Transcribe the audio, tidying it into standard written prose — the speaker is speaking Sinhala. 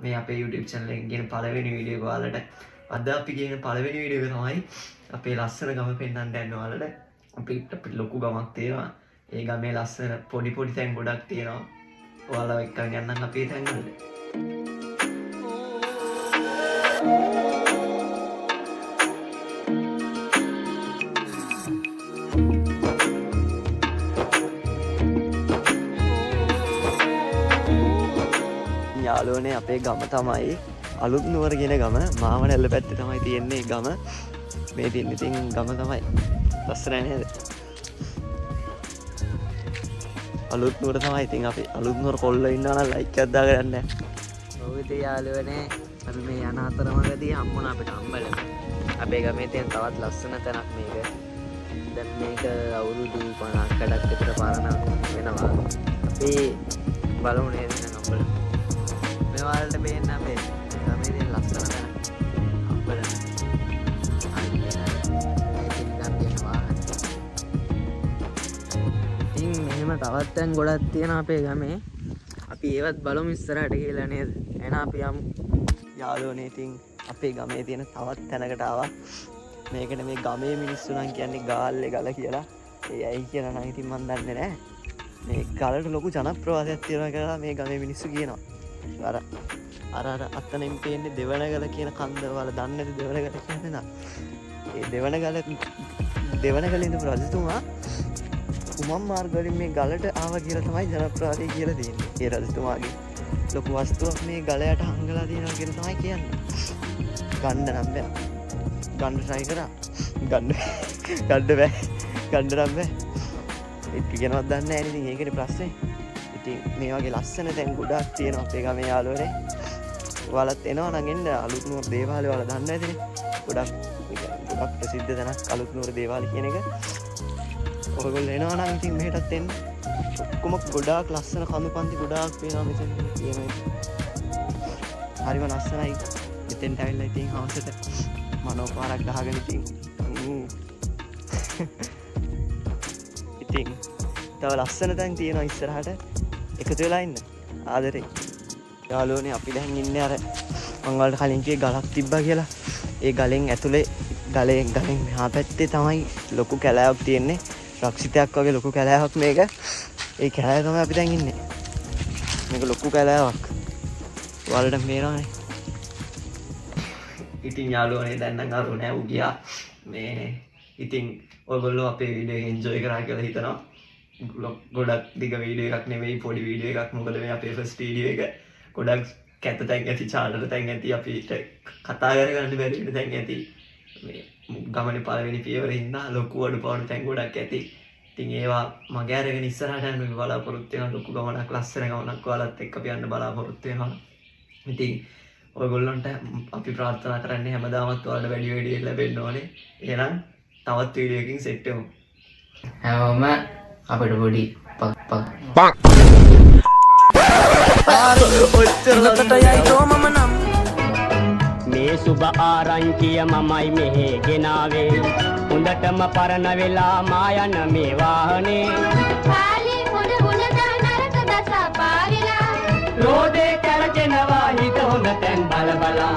මේ අපේ YouTube channel එකෙන් කියන පළවෙනි වීඩියෝ එක ඔයාලට. අද අපි කියන පළවෙනි වීඩියෝ එක තමයි අපේ ලස්සන ගම පෙන්වන්න යන්නේ ඔයාලට. අපිට ලොකු ගමක් තියෙනවා. ඒ ගමේ ලස්සන පොඩි පොඩි තැන් ගොඩක් තියෙනවා. ඔයාලා එක්කන් යන්නම් අපේ තැන් වලට. යාළුවනේ අපේ ගම තමයි අලුත් නුවර කියන ගම. මාවනැල්ල පැත්තේ තමයි තියෙන්නේ ගම. මේ තියෙන ඉතින් ගම තමයි. ලස්සනයි නේද? අලුත් නුවර තමයි. ඉතින් අපි අලුත් නුවර කොල්ලෝ ඉන්නවා නම් ලයික් එකක් දාගෙන යන්න. ඔව් ඉතින් යාළුවනේ අපි මේ යන අතරමඟදී හම්බුණා අපිට අම්බලම. අපේ ගමේ තියෙන තවත් ලස්සන තැනක් මේක. දැන් මේක අවුරුදු 50ක් විතර පරණ වෙනවා. අපි බලමු නේද එහෙනම් අම්බලම. මේ ඔයාලට පේන්න අපේ ගමේ තියෙන ලස්සන තැන අම්බලම. ඉතින් මෙහෙම තවත් තැන් ගොඩක් තියෙනවා අපේ ගමේ. අපි ඒවත් බලමු ඉස්සරහට කියලා නේද? එහෙනම් අපි යමු. යාළුවනේ ඉතින් අපේ ගමේ තියෙන තවත් තැනකට ආවා. මේකට මේ ගමේ මිනිස්සු නම් කියන්නේ ගාල්ලේ ගල කියලා. ඒ ඇයි කියලා නම් ඉතින් මන් දන්නේ නෑ. මේ ගලට ලොකු ජනප්‍රවාදයක් තියෙනවා කියලා මේ ගමේ මිනිස්සු කියනවා. අර අර අර අතනින් පේන්නේ දෙවනගල කියන කන්ද. ඔයාලා දන්නේ නැති දෙවනගල කියන්නේ නා. ඒ දෙවනගල ඉඳපු රජතුමා කුමම් මාර්ග වලින් මේ ගලට ආවා කියලා තමයි ජනප්‍රවාදය කියලා තියෙන්නේ. ඒ රජතුමාගේ ලොකු වස්තුවක් මේ ගල යට හංගලා තියෙනවා කියලා තමයි කියන්නේ. ගන්න නම් බෑ. ගන්න try කරා. ගන්න බෑ. ගන්න නම් බෑ. ඒක කියනවත් දන්නේ නෑ ඉතින් ඒකනේ ප්‍රශ්නේ. ඉතින් මේ වගේ ලස්සන තැන් ගොඩාක් තියෙනවා අපේ ගමේ යාළුවනේ. ඔයාලත් එනවා නම් එන්න. අලුත් නුවර දේවාලය ඔයාලා දන්නේ නැතිනේ. ගොඩක් ගොඩක් ප්‍රසිද්ධ තැනක් අලුත් නුවර දේවාලය කියන එක. ඔයගොල්ලෝ එනවා නම් ඉතින් මෙහෙටත් එන්න. ඔක්කොම ගොඩාක් ලස්සන කඳු පන්ති ගොඩාක් පේනවා මෙතන තියෙන එක. හරිම ලස්සනයි. මෙතෙන්ට ඇවිල්ලා ඉතින් හවසට මනෝපාරක් ගහගෙන ඉතින් ඉතින් තව ලස්සන තැන් තියෙනවා ඉස්සරහට. එකතු වෙලා ඉන්න. ආදරේ. යාළුවනේ අපි දැන් ඉන්නේ අර මං ඔයාලට කලින් කිව්වේ ගලක් තිබ්බා කියලා. ඒ ගලෙන් ඇතුලේ ගලෙන් මෙහා පැත්තේ තමයි ලොකු කැලෑවක් තියෙන්නේ. රක්ෂිතයක් වගේ ලොකු කැලෑවක් මේක. ඒ කැලෑව තමයි අපි දැන් ඉන්නේ. මේක ලොකු කැලෑවක්. ඔයාලට පේනවනේ. ඉතින් යාළුවනේ දැන් නම් අර නෑ ඌ ගියා. මේ ඉතින් ඔයගොල්ලෝ අපේ වීඩියෝ එක එන්ජොයි කරා කියලා හිතනවා. ගොඩක් දිග වීඩියෝ එකක් නෙමෙයි, පොඩි වීඩියෝ එකක්. මොකද මේ අපේ ෆස්ට් වීඩියෝ එක. ගොඩක් කැත තැන් ඇති, චාටර තැන් ඇති, අපිට කතා කරගන්න බැරි වෙන තැන් ඇති. මේ ගමනේ පළවෙනි පියවර හින්දා ලොකු අඩුපාඩු තැන් ගොඩක් ඇති. ඉතින් ඒවා මග අරගෙන ඉස්සරහට යන්න අපි බලාපොරොත්තු වෙනවා. ලොකු ගමනක්, ලස්සන ගමනක් ඔයාලත් එක්ක අපි යන්න බලාපොරොත්තු වෙනවා. ඉතින් ඔයගොල්ලන්ට අපි ප්‍රාර්ථනා කරන්නේ හැමදාමත් ඔයාලට වැඩි වැඩි ලැබෙන්න ඕනේ. එහෙනම් තවත් වීඩියෝ එකකින් සෙට් වෙමු. හැමෝම අපිට පොඩි පක් පක් මේ සුබ ආරංචිය මමයි මෙහෙ ගෙනාවේ. හොඳටම පරණ වෙලා මා යන මේ වාහනේ. පාලේ හොඳ හොඳ නරක දස පාරිලා. රෝදේ කැරකෙනවා හිත හොඳ තැන් බල බලා.